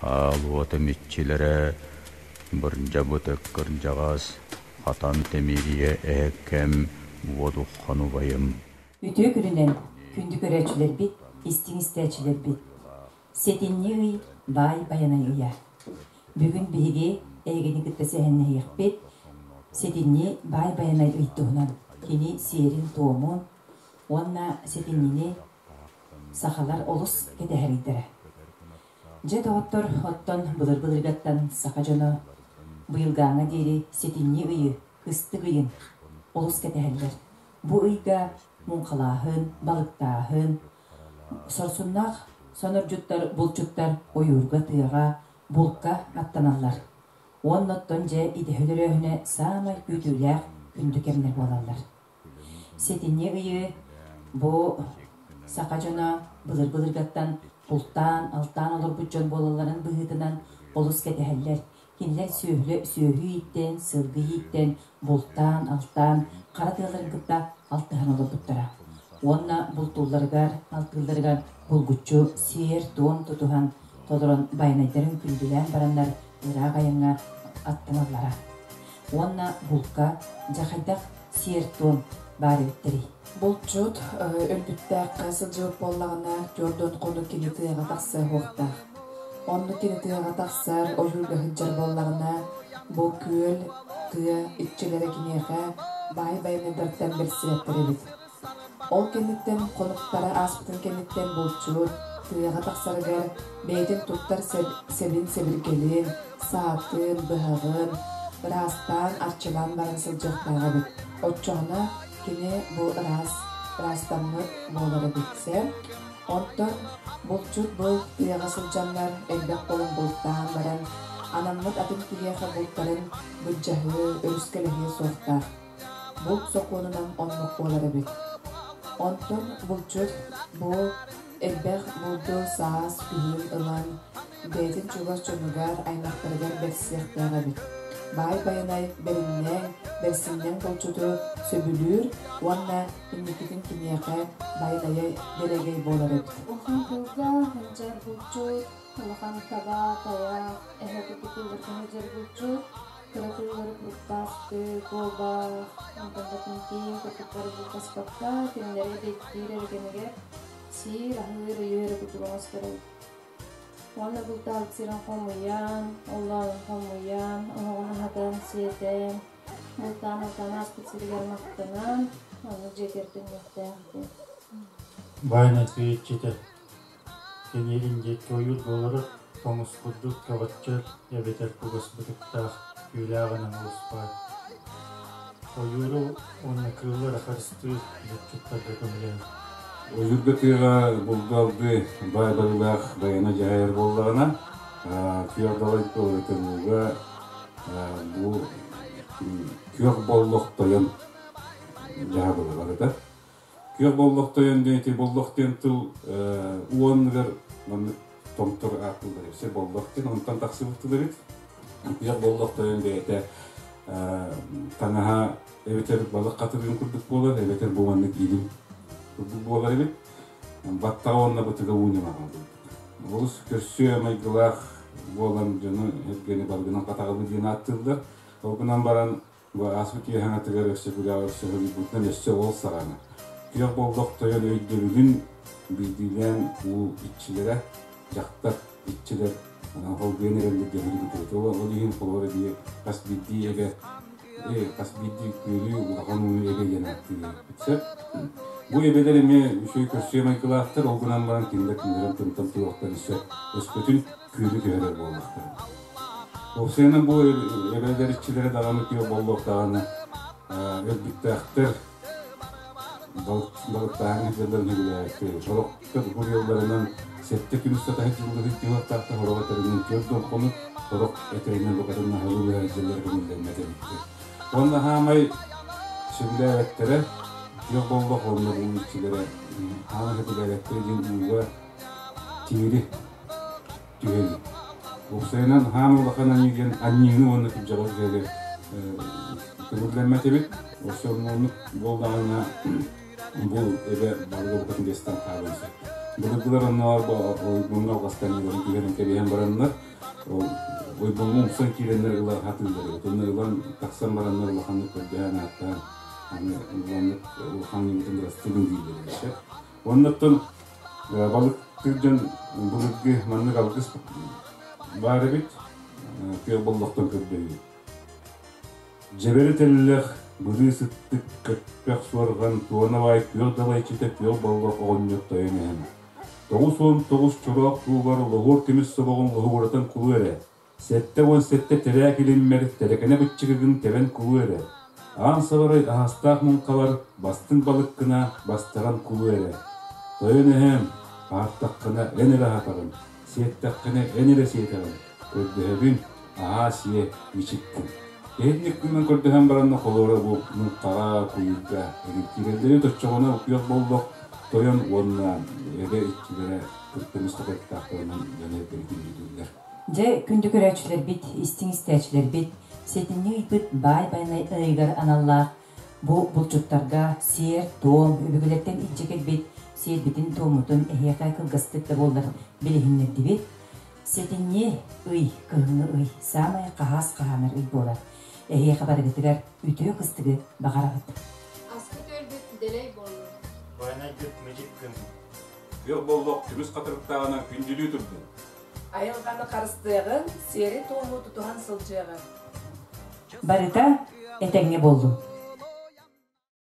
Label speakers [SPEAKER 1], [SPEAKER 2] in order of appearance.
[SPEAKER 1] Аал уотум иччилэрэ, бырдьабыт кырдьаҕас, хатан тэмиэрийэ эһэккэм, уодуххан убайым.
[SPEAKER 2] Үтүө күнүнэн, күндү көрөөччүлэрбит, истиҥ истээччилэрбит! Сэтинньи ый баай Байанай ыйа. Бүгүн биһиги эһигини кытта сэһэннэһиэхпит Сэтинньи баай Байанай ый туһунан, кини сиэрин-туомун уонна сэтинньини сахалар олус кэтэһэр ыйдара. Дьэ, доҕоттор, оттон былыр-былыргаттан саха дьоно быйылгааҥҥа диэри сэтинньи ыйы, кыстык ыйын олус кэтэһэллэр. Бу ыйга муҥхалааһын, балыктааһын, сорсуннаах сонордьуттар, булчуттар ойуурга, тыаҕа, булка аттаналлар. Уонна оттон дьэ идэһэ өлөрөөһүнэ саамай күүтүүлээх күндү кэмнэр буолаллар. Сэтинньи ыйы бу саха дьоно былыр-былыргаттан бултаан, алтаан олорбут дьон буолалларын быһыытынан олус кэтэһэллэр. Кинилэр сүөһүлэ сүөһү ииттэн, сылгы ииттэн, бултаан, алтаан, хара тыаларын кытта алтыһан олорбуттара. Уонна бултуулларыгар, алтыылларыгар булгуччу сиэр-туом тутуһан, толорон байанайдарын күндүлээн бараннар ыраах айаҥҥа аттаналлара. Уонна булка дьэ хайдах сиэр-туом баар эбиттэрий?
[SPEAKER 3] Булчут өлбүттээххэ сылдьыбыт буоллаҕына, түөрт хонук кини тыаҕа тахсыа суохтаах. Оннук кини тыаҕа тахсар, ойуурга сылдьар буоллаҕына, бу күөл, тыа иччилэрэ киниэхэ баай байанайдартан бэрсибэттэр эбит. Ол кэнниттэн хонуктара ааспытын кэнниттэн булчут тыаҕа тахсарыгар бэйэтин туттар сэбин-сэбиргэлин, саатын, быһаҕын ыраастаан, арчылаан баран сылдьыахтаах эбит. Оччоҕуна кини бу ыраас, ыраастаммыт буолар эбит. Онтон булчут бу тыаҕа сылдьаннар элбэх буолан бултаан баран, анаммыт атын киһиэхэ бултарын былдьаһыы, өрүскэлэһиэ суохтаах. Булт сокуонунан оннук буолар эбит. Онтон булчут бу элбэх булду саас, күһүн ылан бэйэтин чугас дьонугар, аймахтарыгар бэрсиэхтээх эбит. Баай Байанай бэриннэҥ, бэрсинньэҥ булчуту сөбүлүүр уонна инникитин киниэхэ Байанайа дэлэгэй буолар эбит.
[SPEAKER 4] Улахан кыылга сылдьар булчут, улахан таба, тайах, эһэ курдук кыылларга сылдьар булчут, кыра кыыллары куртаастыы, куобах, онтон да тииҥ курдуктары бултаспакка, кинилэри дэйдиир эрэ кэмигэр сиир, аһыыр, өйүөр эрэ курдук оҥостор эбит. Уонна бултаабыт сирин хомуйан, оллоонун хомуйан, оһоҕун аһатан, сиэтэн, бултаан-алтаан ааспыт сиригэр махтанан, онно дьиэтигэр төннүөхтээх диэн.
[SPEAKER 5] Баайынан сүйүччүтэ кини индиэкки ойуур буолара тоҥус курдук көҕөччөр эбэтэр кугас бытыктаах түүлээҕинэн олус баай. Ойууру уонна кыыллары харыстыыр булчуттарга көмөлөһөр.
[SPEAKER 6] Ойуурга тыаҕа булду-алды баай барыылаах байана дьаһайар буоллаҕына, күөх далай тымныыга бу күөх боллох тойон дьаһабыла барыта. Күөх боллох тойон диэн ити боллох диэн тыл уонныгар маннык томтор ааттыыллар эбит. Боллох диэн онтон тахсыбыт тыл эбит. Күөх боллох тойон бэйэтэ таҥаһа эбэтэр балык хатырыгын курдук буолар, эбэтэр бу маннык илим курдук буолар эбит. Баттаҕа уонна бытыга уу ньымаҕа Олус көрсүө майгылаах буолан дьону эргэни балыгынан хатаҕылыы диэн ааттыыллар. Ол гынан баран бу ааспыт үйэ хаҥатыгар Өксөкүлээх Өксөкүлүйбутунан өссө ол саҕана күөх боллох тойон өйдөбүлүн биирдиилээн уу иччилэрэ, дьахтар иччилэр холбуйан эрэллэр диэн билбитибит. Ол иһин холобура эбии хас биирдии эбэ хас биирдии күөлү улахан ууну эбэ диэн ааттыыр эбиппит. Бу эбэлэр эмиэ үчүгэй көрсүө майгылаахтар, ол гынан баран кинилэр күннэрин тымтан туруохтарын өссө өспөтүн күөлү көһөрөр буоллахтара. Уопсайынан бу эбэлэр иччилэрэ даҕаны күөх боллох даҕаны өлбүттээхтэр балыктааһын сылдьалларын сөбүлээбэттэр. Сорохтор буруйалларынан сэттэ күн устата сылдьыллыбыт дьылахтаахтар сорох этэринэн түөрт дорҕону, сорох этэринэн букатын наһылыы быһа сылдьаллара көҥүллэммэт эбиттэр. Уонна хаамай сөбүлээбэттэрэ күөх боллох уонна уу иччилэрэ хаамай сөбүлээбэттэрэ диэн ууга тимири түһэри. Уопсайынан хаан улахан аньыы диэн анньыыны уонна күрдьэҕи түһэри көҥүллэммэт эбит. Өссө оннук буоллаҕына бу эбэ балыга букатын дэстэн хаалыан сөп. Былыргылар оннооҕор бу ойбоҥҥо алҕастанньыларын түһэрэн кэбиһэн бараннар, ол ойбоҥҥо умсан киирэннэр ыла сатыыллар эбит. Онно ылан тахсан бараннар улаханнык көрдөһөн ааттаан аны улаханнык улахан ньымытын бырастыгын дииллэр эбит. Оннуттан балыктыыр дьон былыргы маннык алгыс баар эбит. Күөх боллохтон көрдөһүү. Дьэбэри тэллэх, бырыы сыттык, көппөх суорҕан, туонабай күөх далайчыта күөх боллох оҕонньор тойон эһэм. 99 чороох туугар лоһуор көмүс собоҕун лоһугуратан кулу эрэ. 77 тэрээк илиммэр тэрэкэнэ быччыгыгын тэбэн кулу эрэ. Аан сабарай аһастаах муҥхалар бастыҥ балыккына бастаран кулу эрэ. Тойон эһэм, аһаттаххына эн эрэ аһатаҕын, сиэттэххинэ эн эрэ сиэтэҕин. Көрдөһөбүн, аһаа сиэ, мичиккин. Эһитник гынан көрдөһөн баран холуора бу муҥхаҕа, куйуурга эҥин киирэллэри точчоҕуна күөх боллох тойон уонна эбэ иччилэрэ кыртымыс хатырыктаахтарынан дьону эрдэри күндүтүүллэр.
[SPEAKER 2] Дьэ, күндү көрөөччүлэрбит, истиҥ истээччилэрбит, сэтинньи ыйбыт баай байанай ыйыгар аналлаах бу булчуттарга сиэр-туом, өбүгэлэртэн илдьэ кэлбит сиэрбитин-туоммутун эһиэхэ кылгастык да буоллар билиһиннэрдибит. Сэтинньи ый, кыһыҥҥы ый, саамай хаһаас хаһаанар ый буолар. Эһиэхэ барыгытыгар үтүө кыстыгы баҕарабыт.
[SPEAKER 4] Аскыт өлбүт дэлэй буоллун.
[SPEAKER 5] Байанайгыт мичик гын.
[SPEAKER 6] Күөх боллох көмүс хатырыктааҕынан күндүлүү турдун.
[SPEAKER 3] Айылҕаны харыстыаҕыҥ, сиэри-туому тутуһан сылдьыаҕыҥ.
[SPEAKER 2] Барыта этэҥҥэ буоллун.